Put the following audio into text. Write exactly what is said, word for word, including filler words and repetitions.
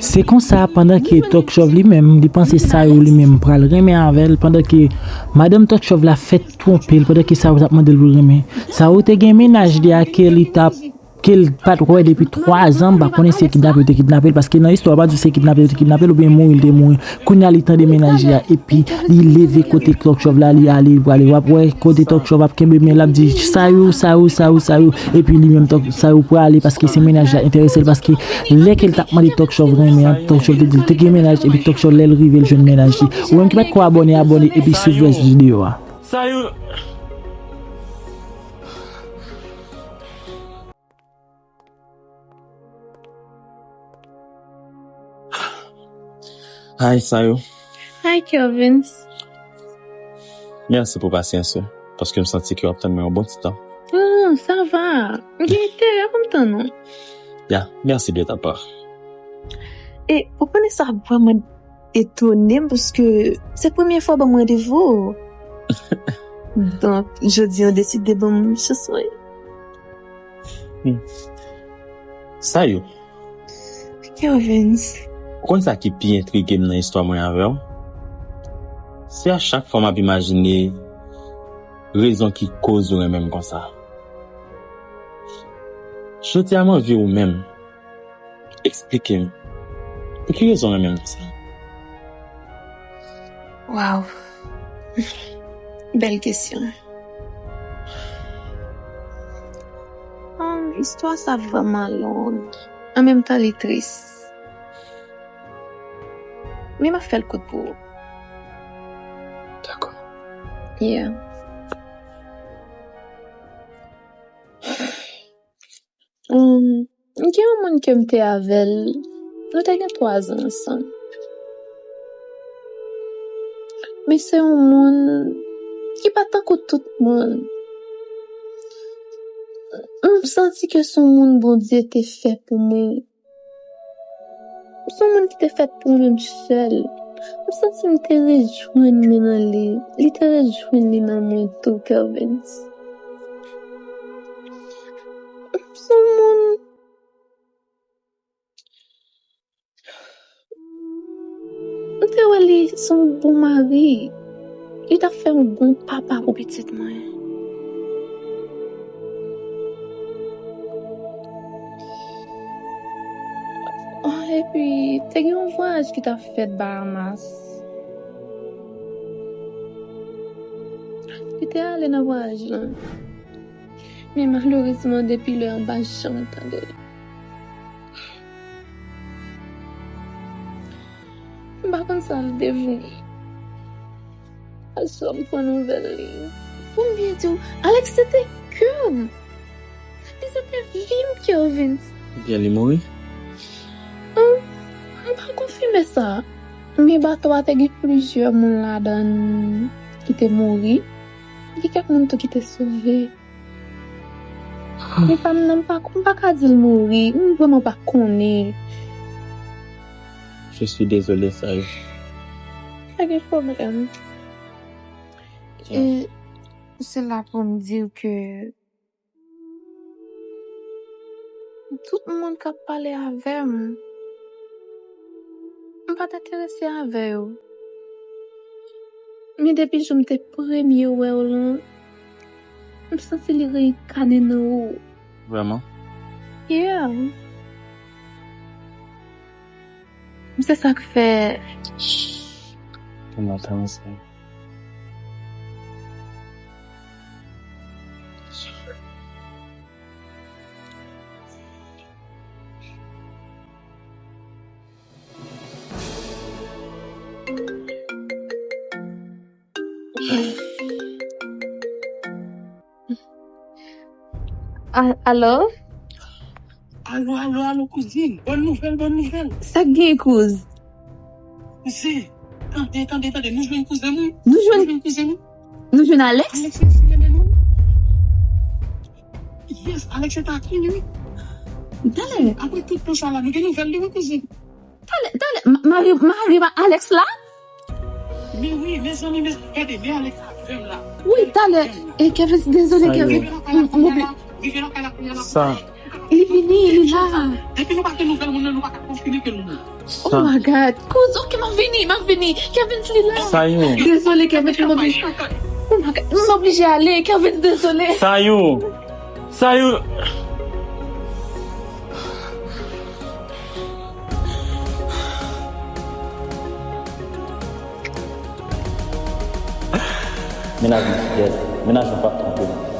Se konsa, pandan ke Tòkchòv li menm, li panse Sayou li menm pral renmen avè l, pandan ke madanm Tòkchòv la fèk twonpe l, pandan ke Sayou t ap mande l pou l renmen. Sayou te gen mennaj li a ke li t ap, ke l pa t wè depi twa zan, m pa konnen si se kidnape yo te kidnape l, paske nan istwa yo pa di w se kidnape yo te kidnape l oubyen mouri l te mouri. Kounye a li tande mennaj li a, epi li leve kote Tòkchòv la, li ale, li prale. W ap wè kote Tòkchòv ap kenbe men l ap di, "Sayou, Sayou, Sayou, Sayou." Epi li menm Tòk-, Sayou prale paske se mennaj la enterese l, paske lè ke l t ap mande Tòkchòv renmen an, Tòkchòv te di l te gen mennaj, epi Tòkchòv lè l rive l jwenn mennaj li. Ou menm ki pa t ko abòne, abòne epi swiv rès videyo a. Sayou. Hi, Sayou. Hi, Kervins. Mèsi pou pasyans ou, paske m santi ke w ap tann mwen yon bon ti tan. Non, non, sa va. M gen enterè pou m tann ou. Ya, mèsi de ta pa. E, ou konnen sa vrèman etone m, paske se premye fwa w ban m randevou. Donk, jodi a, w deside ban m chans mwen. Hmm. Sayou. Kervins. Ou konn sa ki pi entrige m nan istwa mwen avè w? Se a chak fwa m ap imajine rezon ki koz ou renmen m konsa. Jodi a, m anvi ou menm eksplike m pou ki rezon w renmen m konsa. Waw. Bèl kesyon. Hum, istwa sa vrèman long. An menm tan, li tris. Men m ap fè l kout pou ou. Dakò. Yeah. Hum, m gen yon moun ke m te avè l, nou te gen twa zan ansanm. Men se yon moun ki pa tankou tout moun. M santi ke se yon moun Bondye te fè pou mwen. Se yon moun ki te fèt pou mwen menm sèl. M santi m te rejwenn li nan li. Li te rejwenn li nan mwen tou, Kervens. Se yon moun. M te wè li se yon bon mari. Li t ap fè yon bon papa pou pitit mwen. Ah, epi, te gen yon vwayaj ki t ap fèt Bahamas. Li te ale nan vwayaj lan. Men malerezman, depi lè a, m pa janm tande l. M pa konn sa l devni. Aswè m pran nouvèl li. Pou m byen di w, Alex se te kè m. Li se te vi m, Kervens. Ebyen, li mouri? Hum, m pa konfime sa. Men bato a te gen plizyè moun ladan l ki te mouri. Gen kèk moun tou ki te sove. Men pa m nan, m pa, m pa ka di l mouri. M vrèman pa konnen. Je suis désolé, Sayou. Pa gen pwoblèm. E se la pou m di w ke tout moun k ap pale avè m, m pa t enterese avè yo. Men depi jou m te premye wè w lan, m santi li reyikane nan ou. Vrèman? Yeah. Se sa k fè. Pou m ap tann sa. A-, alo? Alo, alo, alo, kouzin. Bòn nouvèl, bòn nouvèl. Sa k gen, kouz? Kouzin, tande, tande, tande. Nou jwenn kouzen nou. Nou jwenn, nou jwenn kouzen nou. Nou jwenn Alex? Alex resi rele nou. Yes, Alex se taki li, wi. Talè. Apre tout tan sa la, nou gen nouvèl li, wi, kouzin. Talè, talè, ma-, mari, mari pa Alex la? Men wi, mezanmi, mezanmi, gade, men Alex avè m la. Wi, talè. E Kevin, dezole, Kevin. Rive lakay la kounya la, rive lakay la kounya la. Sa. Li vini, li la. Depi nou pa gen nouvèl moun nan, nou pa ka konfime ke nou nan. Oh my God. Kouz, ok, m ap vini, m ap vini. Kevin, li la. Sayou. Dezole, Kevin, m oblije. Oh my God. M oblije ale. Kevin, dezole. Sayou. Sayou. Mennaj mwen fidèl. Mennaj mwen p ap twonpe m.